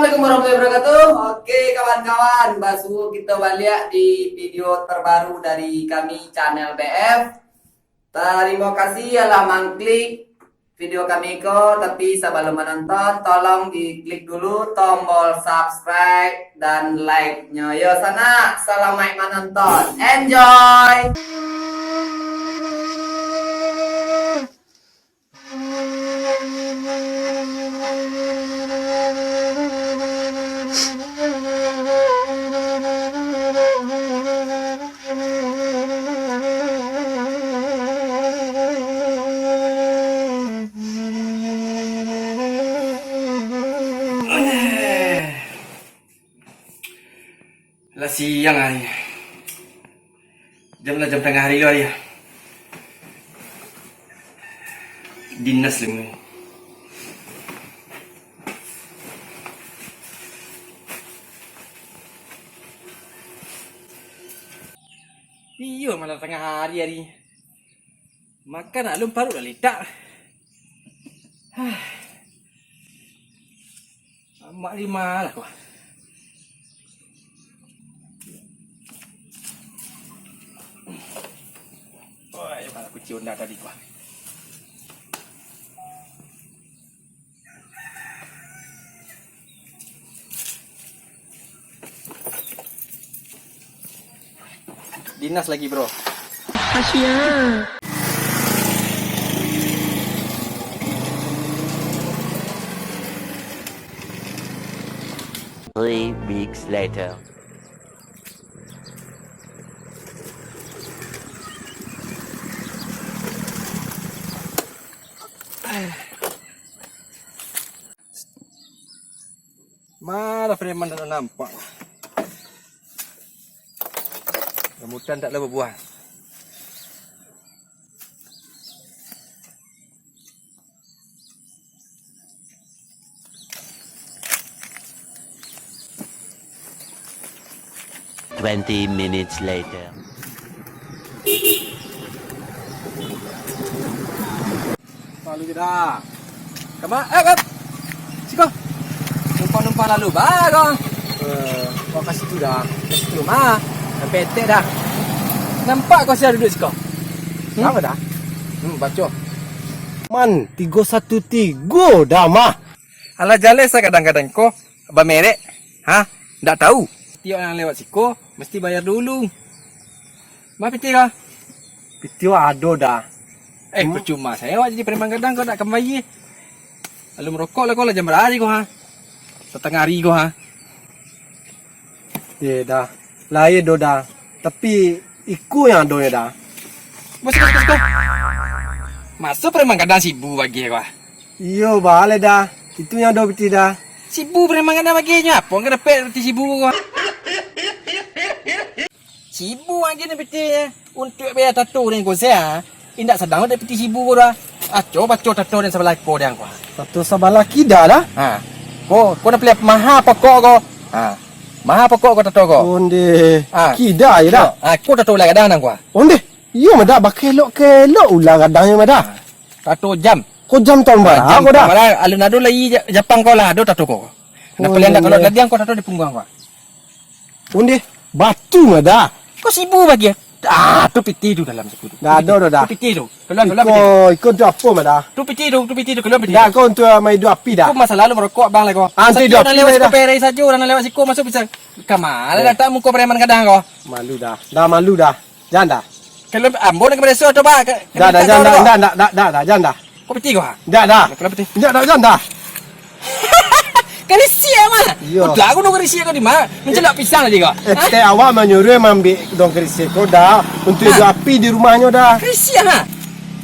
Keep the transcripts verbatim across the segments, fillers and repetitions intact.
Assalamualaikum warahmatullahi wabarakatuh. Oke, kawan-kawan, basuo kito baliak di video terbaru dari kami, Channel B F. Tarimo kasih alah mangklik video kami ko, tapi sabalum manonton, tolong diklik dulu tombol subscribe dan like-nyo. Yo, sanak, salamaik manonton. Enjoy! Lah siang ari. Jam lah jam tangah ari lo ari. Dinas limo. Iyo, malah tangah ari ari. Makan alun, paruik lah litak. Amak lima lah ko. Oi, mana kunci Honda tadi ko. Dinas lagi, bro. Kasian. Three weeks later. Malah preman tak nampak. Rambutan tak lah berbuah. Twenty minutes later. Lalu je dah. Kama? Eh, eh. Siko. Numpang-numpang lalu, ba kau. Eh, kau ka situ dah. Ka situ, mah. Sampai etek dah. Nampak kau sia duduk siko? Hmm? Apa dah? Hmm, baco. Man, tigo satu tigo dah, mah. Alah jaleh sa kadang-kadang ko bamerek. Ha? Ndak tahu. Setiap nan lewat siko, mesti bayar dulu. Mah pitih kau? Pitih ado dah. Eh, hmm? Percuma sajo awak jadi preman gadang kau ndak kambayia. Lalu merokok lah kau lah jam bara ko, ha? Satangah ari ko, ha? Ye dah. Lah ye do dah. Tapi iko yang adonyo dah. Bos, bos, bos, bos. Maso preman gadang sibu bagian ko, ha? Iyo, baleh dah. Itu yang ado pitih dah. Sibu preman gadang bagian nyo, apo nan ka dapek pitih sibu ko? Sibu agiah ni pitih, eh. Untuak bayar tato den ko se, ah. Indak sadang dek pitih sibu ko dah. Aco baco tato den sabalah ko den ko. Tato sabalah kida dah? Ha. Ko, ko nak piliah maha pokok ko. Ha. Maha pokok ko tato ko. Onde. Ha. Kida je dah. Ha, ko tato ulah gadang nan ko. Onde. Iyo mah dah, bakelok-kelok ulah gadangnyo mah dah. Ha. Tato jam. Ko jam taun bara ko dah? Alun ado lai ja-, Japang ko lah, ado tato ko. Nak piliah ndak kalau gadang ko tato di pungguang ko. Onde, batu mah dah. Ko sibu bagian. Ah, tu pitih tu dalam siku tu. Dah ado dah. Tu pitih tu. Keluar, keluar pitih tu. Iko, iko tu apo mah dah? Tu pitih tu, tu pitih tu, keluar pitih tu. Dah, ko untuak maiduak api dah. Ko masalah lu merokok bang lah ko. Ah, untuak iduak api lah dah. Ko pereh sajo, urang lewat siko masuk bisa. Kamana datang muko preman gadang ko? Malu dah. Dah malu dah. Jan dah. Kalau ambo nak ka Malaysia tu, Pak. Dah, dah, jan dah, dah, dah, dah, dah, dah, jan dah. Kau piti kau, ha? Dah, dah. Kalau piti. Jan dah, jan dah. Karisiak mah. Iyo. Udah aku nunggu karisiak kau di mana? Mencelak pisang tadi kau. Eh, teh awak manyuruh mambik daun karisiak kau dah. Untuk iduak api di rumahnyo dah. Karisiak, ha?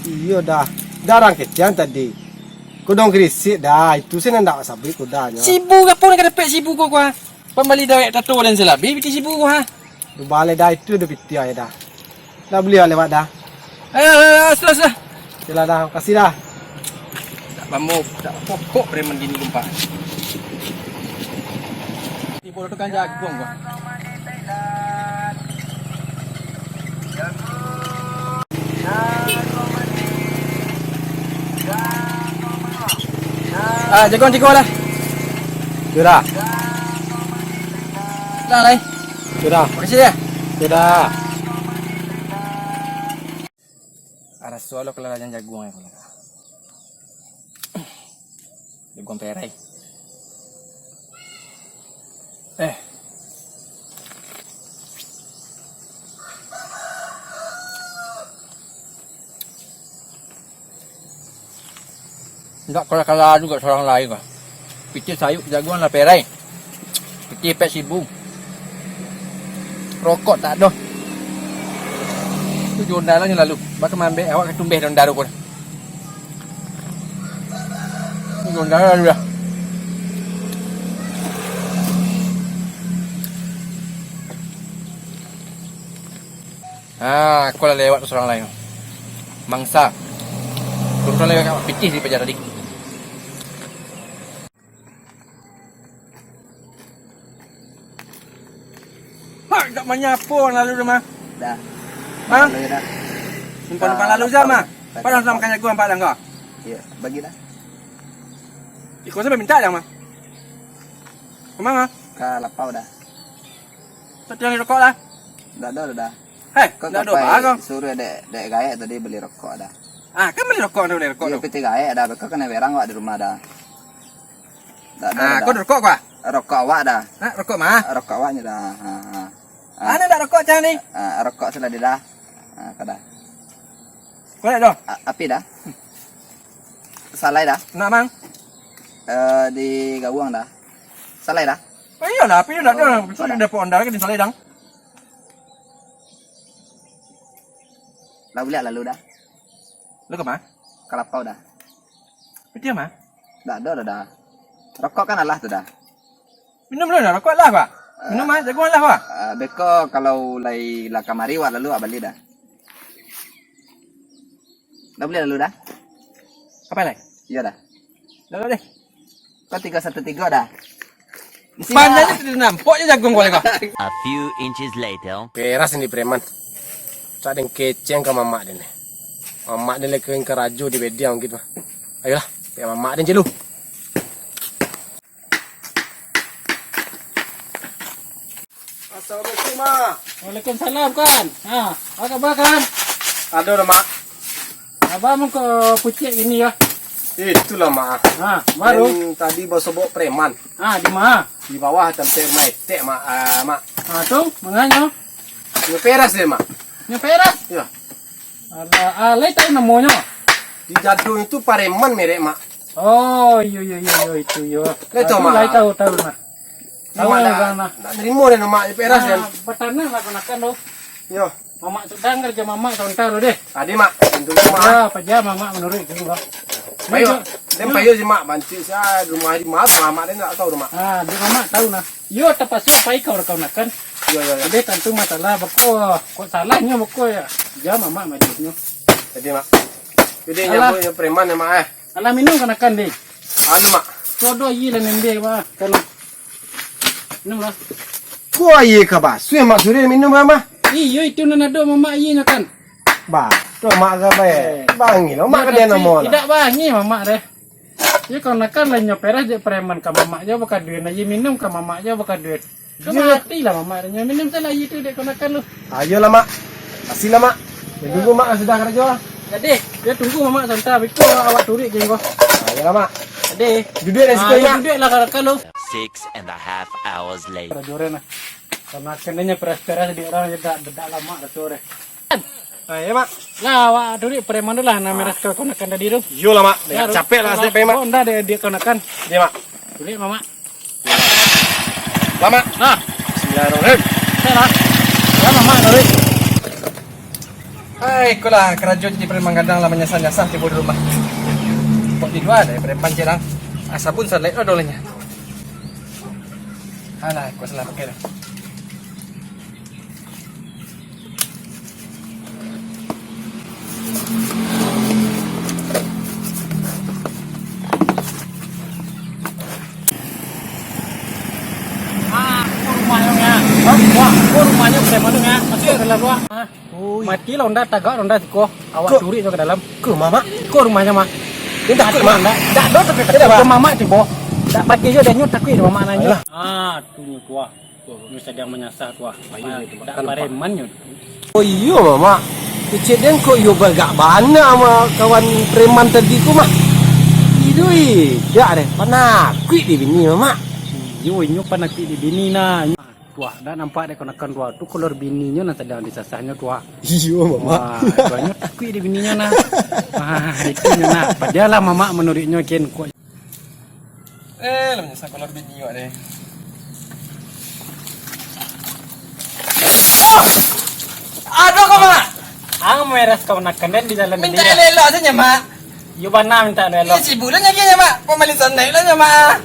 Iyo dah. Dah rang kecian tadi. Kau daun karisiak dah. Itu sih ndak sabik kau dah nyo. Sibu apo nak ka dapek sibu kau, kau, ha? Pambali dawek tato dan salabi piti sibu ko, ha. Dubaleh dah itu, dah piti ai dah. Dah bali lewat dah. Ayo, ayo, ayo, sudah, sudah. Oke lah dah, makasih dah. Tak mampu, tak pokok preman gini gempa. Tibo tu kan jagung ko. Ah, jagung tigo lah. Sudah. Sudah, lai. Sudah. Makasih, ya. Sudah. Araso lo kalalajan jaguang, ya, kalau jaguang perai. Eh. Indak kalah-kalah juo surang lai ko. Pitih sayuik jaguang lah perai. Pitih pek sibu. Rokok tak ado. Tu jo onda lah nyo lalu. Baa ka maambek, awak ka tumbeh onda tu pun. Tu jo onda lah lalu dah. Ah, ko lah lewat surang lai. Mangsa. Urang lewat ka pitih di paja tadi. Hak, dak manyapo lalu tu mah. Dah. Hah? Lalu dah. Numpang-numpang lalu ja mah. Padahal sudah makan jaguang padang ko. Iyo, bagi dah. Iko sampai minta dah mah. Kama mah? Ka lapau dah. Tak tiang rokok lah. Dak ado dah. Hei, kau dak ado kapai bah kau. Suruh dek, dek gaek tadi beli rokok dah. Ah, kan beli rokok tu, beli rokok tu. Iyo, pitih gaek dah, kau kanai berang awak di rumah dah. Dak ado. Ah, dah. Kau ado rokok kau? Rokok awak dah. Ha, rokok mah? Rokok awaknyo dah. Ha, ha. Ah. Ado dak rokok cah ni? Ah, rokok salah dia dah. Ah, kada. Korek tu? A-, api dah. Salai dah. Nak mang? Eh, di gawang dah. Salai dah. Oh, iyolah, api dah ado. Oh, sudah kada. Dapat onda lagi di salai dah. Lah buliak lalu dah. Lu kama? Ka lapau dah. Pitih mah? Dak ado dah, dah. Rokok kan alah tu dah. Minum lu dah, rokok alah, Pak. Eh. Minum mah, jaguang alah, Pak. Eh, beko kalau lai lah kamari wak lalu wak bali dah. Dah buliak lalu dah? Apo lai? Iyo dah. Dah, dah deh. Kau tigo satu tigo dah. Panjangnya tidak nampak je jagung kau, kau. A few inches later. Peras ni preman. Cak den keceng ka mamak den ni. Mamak den lagi karajo di bediang gitu. Ayolah, pek mamak den je lu. Assalamualaikum, Mak. Waalaikumsalam, Kan. Ha, apa kabar, Kan? Ado dah, Mak. Abang muko pucik gini ya? Itulah, Mak. Ha, baru. Den tadi basobok preman. Ha, di ma? Di bawah tampek rumah etek, Mak. Ah, Mak. Ha, tu, manganyo? Nyo peras deh, Mak. Nyo peras? Iyo. Alah, ah, lai tahu namonyo? Di Jadung itu pareman merek, Mak. Oh, iyo, iyo, iyo, iyo, itu, iyo. Lai tahu, Mak? Lai tahu, tahu, nah. Tahu, Mak, lah, dah, nah. Dah nerimo deh, Mak, di peras, nah, kan? Batanak lah kanakan tu. Yo. Mamak sudah kerja mamak sebentar tu deh. Tadi, Mak, tentu, Mak. Ya, apa aja mamak menurut itu, Bang. Payo, den payo si Mak, banci sa, rumah di ma, Mak, den tak tahu tu, Mak. Ah, di mamak tahu, nah. Yo, tapakso pai ka urang kanakan. Yo, yo, yo. Jadi, tantu masalah, beko, kok salahnyo, beko, ya. Ja, mamak majiknyo. Jadi, Mak. Jadi, alah. Nyambutnyo preman, ya, Mak, eh. Alah, minum kanakan, deh. Anu, Mak. Kodo ayi lah nende, Mak. Kan. Minum lah. Ko ayi ka basuah, Mak, suruah minum, Mak. Iyo, itu nan ado, Mamak, ayinyo, kan. Bah, tu, Mak, ka, bah, eh. Bangi lah, Mak, ka dia namo lah. Tidak bangi, Mamak, deh. Yo, kanakan lah nyo peras dek preman ka mamak jo bakaduan, ayi minum ka mamak jo bakaduan. Ka mati lah mamak nyo minum salah ayi tu dek kanakan lu. Ayolah, Mak. Kasih lah, Mak. Yo, tunggu, Mak, sudah karajo. Jadi, yo tunggu mamak santa, biko awak turuik je ko. Ayolah, Mak. Jadi, duduak lah siko, Mak. Duduak lah kanakan lu. Six and a half hours later. Karajo re nah. Kanakan nyo peras-peras dek urang je dak, dak lamo dah tu re. Ah, iyo, Mak. Lah, awak turuik preman tu lah, nan meras ka kanakan tadi tu. Iyolah, Mak. Capek lah, capek, Mak. Onda dek, dek kanakan. Iyo, Mak. Turuik, Mamak. Lah, Mak. Nah. Bismillahirrahmanirrahim. Oke lah. Lah, Mamak, turuik. Hai, iko lah karajo jadi preman gadang lah manyasah-nyasah tibo di rumah. Kok di lua deh preman je lah. Asa pun salek lah dolanya. Alah, iko salah pakai dah. Ah, ko rumahnyo, nyo. Hah? Wah, ko rumahnyo preman tu, nyo. Masuak ka dalam, wah. Ah. Oi. Mati lah onda tagak, onda siko. Awak turuik jo ka dalam. Ko rumah, Mak? Ko rumahnyo, Mak. Indak ko, Mak. Indak. Indak ado tapi ko mamak tibo. Tak pakai jo dah, nyo takuik dek mamak nyo. Alah. Ah, tu nyo tu ah. Nyo sadang manyasah tu ah. Dak pareman nyo. Oh iyo, mamak. Kecek den kok iyo bagak bana sama kawan preman tadi ko, mak. Iduh, dak deh, panakuik dek bini, mamak. Iyo, inyo panakuik dek bini nah. Tu ah, dak nampak dek kamanakan tu ah. Tu kolor bininyo nan sadang disasahnyo tu ah. Iyo, mamak. Wah, tu ah, nyo takuik dek bininyo nah. Ah, itu nyo nah. Padialah mamak manuruiknyo ken kok. Eh, lah manyasah kolor bini awak deh. Aduh, kau, Mak. Ang meras kau nak kenden di dalam. Minta dia elok-elok saja, Mak. Yo bana minta elok. Iyo, sibuk lah lagi ya, Mak. Pemalisan naik lah ya, Mak.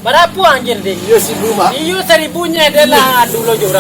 Barapo anjir, Ding? Iyo, sibuk, Mak. Iyo, saribunyo adalah dulu jo urang.